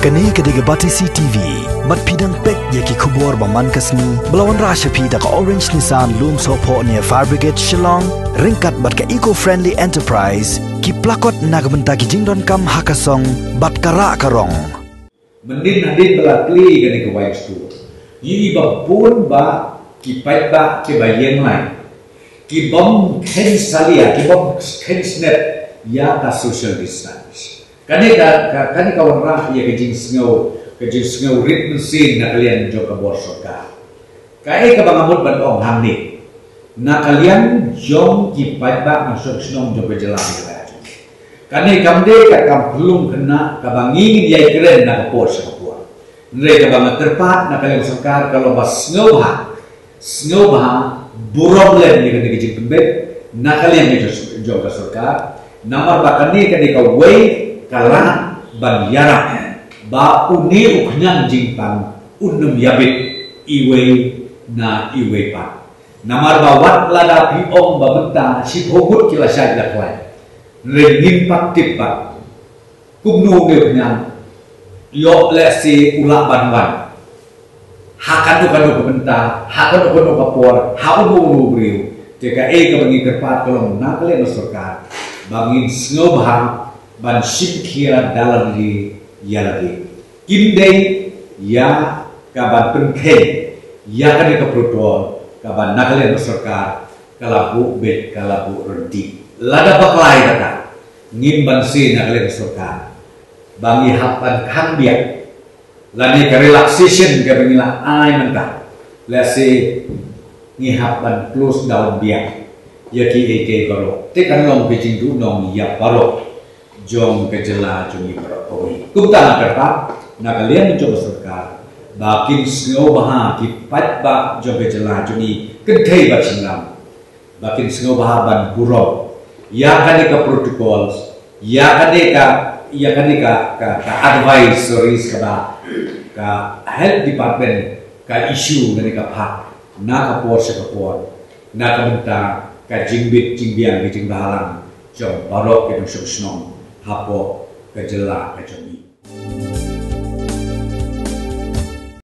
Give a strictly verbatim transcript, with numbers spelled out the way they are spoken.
Kane ka dei ka Batesi T V. Bad phi dang peit ïa ki khubor ba man ka sngi ba la wanrah sha phi da ka Orange Nissan Lumsohphoh near Fire Brigade Shillong, ryngkat bad ka Eco Friendly Enterprise, ki plakot na ka bynta ki jingdonkam ha ka song bad ka rah ka rong. Mynnin hadien ba la kli kane ka wine store, ïohi ba bun ba ki paidbah kiba ïeng lai, ki bym kheiñ salia, ki bym kheiñ snep ïa ka social distance. Kane ka, ka, kane ka wanrah ïa ka jingsngew, ka jingsngew rit mynsiem na ka liang jong ka bor sorkar. Kaei kaba nga mut ban ong hangne, na ka liang jong ki paidbah nongshong shnong jong ka jylla Meghalaya jong ngi, kane kam dei ka kam phyllung khynnah kaba ngi ngin ïai kren na ka por sha ka por. Hynrei kaba nga kyrpad na ka liang sorkar ka long ba sngewbha, sngewbha burom lem ïa kane ka jingpynbeit na ka liang jong, jong ka sorkar. Namar ba kane ka dei kawei ka lad ban ïarap ba une u khñiang jingpang un ym ïabit iwei na iwei pat. Namar ba wat lada phi ong ba mynta shiphew ngut ki la shait la khlaiñ, hynrei ngim pat tip pat kumno une u khñiang ïoh lehse u lah ban wan ha kano kano ka bynta, ha kano kano ka por, ha uno uno u briew. Te kaei kaba ngi kyrpad ka long na ka liang ka sorkar ba ngin sngewbha ban shim khia da lade ïa lade. Kim dei ïa ka ban pynkheiñ ïa kane ka protocol kaba na ka liang ka sorkar ka la buh beit, ka la buh ryntih. Lada bakla ïa kata, ngim banse na ka liang ka sorkar ba ngi hap ban khang biang, lane ka relaxation kaba ngi la ai mynta, lehse ngi hap ban close down biang ïa kiei kiei baroh. Te kan long ka jingduhnong ïa baroh jong ka jylla jong ngi baroh kawei. Kumta nga kyrpad na ka liang jong ka sorkar ba kin sngewbha ki paidbah jong ka jylla jong ngi kynthei bad shynrang, ba kin sngewbha ban burom ïa kane ka protocols, ïa kane ka, ïa kane ka, ka, ka advisories kaba ka health department ka issue, kane ka phah na ka por sha ka por na ka bynta ka jingbit jingbiang, ka jingbhalang jong baroh ki nongshong shnong hapoh ka jylla ka jong ngi.